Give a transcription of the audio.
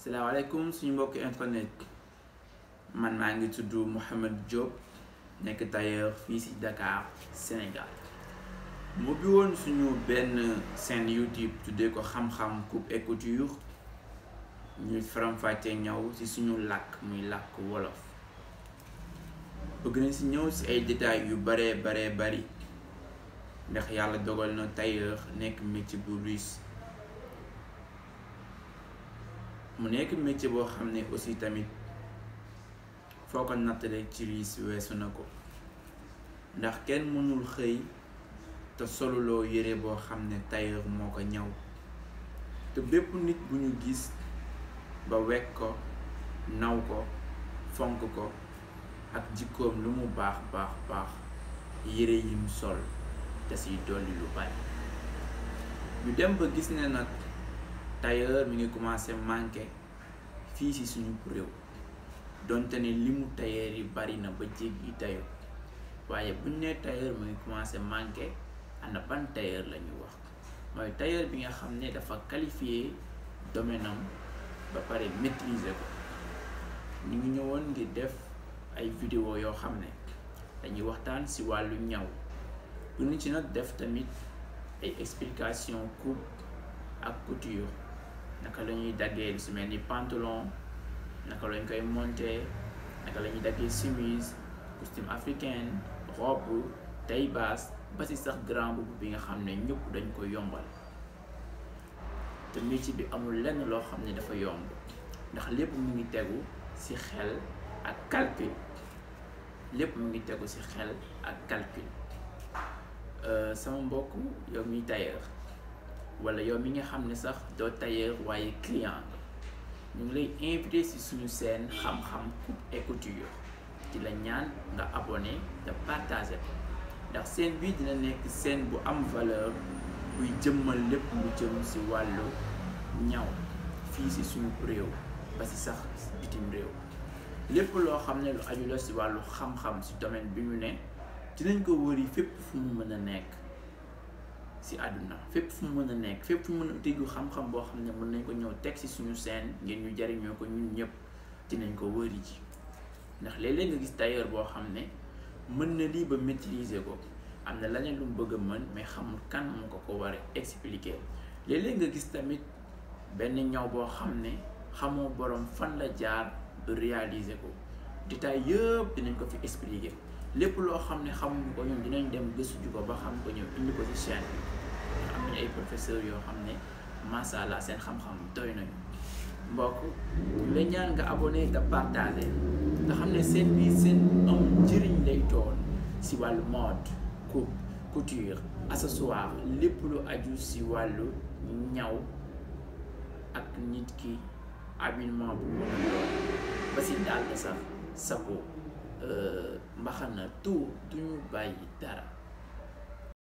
salaamaaleykum suñu mbokk internet man maa ngi tudd Mouhamed Diop nekk tailleur fii ci Dakar Sénégal mu bi woon suñu benn chaîne YouTube tuddee ko xam-xam coupe et couture ñuy faram-fàccee ñëw ci suñu làkk muy làkk wolof bëgg nañ ci ñëw ci ay détails yu bari ndax yàlla dogal na tailleur nekk métier bu riche mu nekk métier boo xam ne aussi tamit foo ko nattale ci riis weesu na ko ndax kenn mënul xëy te soluloo yére boo xam ne tailleur moo ko ñaw te bépp nit bu ñu gis ba wekk ko naw ko fonk ko ak jikkoom lu mu baax yére yim sol te siy dolli lu bari ñu dem ba gis ne nag tailleur mi ngi commencé manqué fii ci suñu réew donte ne limu tailleur yi bari na ba jéggi tailleur waaye buñ ne tailleur mi ngi commencé manqué ana ban tailleur la ñuy wax mooy tailleur bi nga xam ne dafa qualifié domaine am ba pare maîtriser ko ñu ngi ñëwoon ngir def ay vidéo yoo xam ne dañuy waxtaan ci wàllu ñaw bu ñu ci nag def tamit ay explication coupe ak couture naka la ñuy daggee lu ci mel ni pantalon naka lañ koy monter naka la ñuy daggee chemise costume africain robe taille basse ba ci sax grand boubou bi nga xam ne ñëpp dañ ko yombal te métier bi amul lenn loo xam ne dafa yomb ndax lépp mu ngi tegu ci xel ak calcul sama mbokk yow miy tailleur wala yow mi nga xam ne sax doo tailleur waaye client ñu ngi lay invité ci suñu chaîne xam-xam coupe et couture ci la ñaan nga abonné te partagé ko ndax chaîne bi dina nekk chaîne bu am valeur buy jëmmal lépp lu jëm ci wàllu ñaw fii ci suñu réew ba ci sax bitim réew lépp loo xam ne lu aju la ci wàllu xam-xam ci domaine bi ñu ne dinañ ko wëri fépp fu mu mën a nekk ci àdduna fépp fu mu mën a nekk fépp fu mu mën a déglu xam-xam boo xam ne mën nañ ko ñëw teg ci suñu scène ngeen ñu jariñoo ko ñun ñëpp dinañ ko wëri ji ndax léeg-léeg nga gis tailleur boo xam ne mën na lii ba maîtriser ko am na leneen lu mu bëgg a mën mais xamul kan mu ko war a expliquer léeg-léeg nga gis tamit benn ñaw boo xam ne xamoo borom fan la jaar ba réaliser ko détail yëpp dinañ ko fi expliquer lépp loo xam ne xamuñu ko ñun dinañ dem gëstu ko ba xam ko ñëw indi ko ci chaîne bi am nañu ay professeurs yoo xam ne macha allah seen xam-xam doy nañu mbokk la ñaan nga abonné nga partagé nga xam ne seen bii seen am njëriñ lay doon ci wàllu mode coupe couture accessoire lépp lu aju ci wàllu ñaw ak nit ki habillement bu mën a doon ba ci dàll sax sabo mbaxana tout duñu bàyyi dara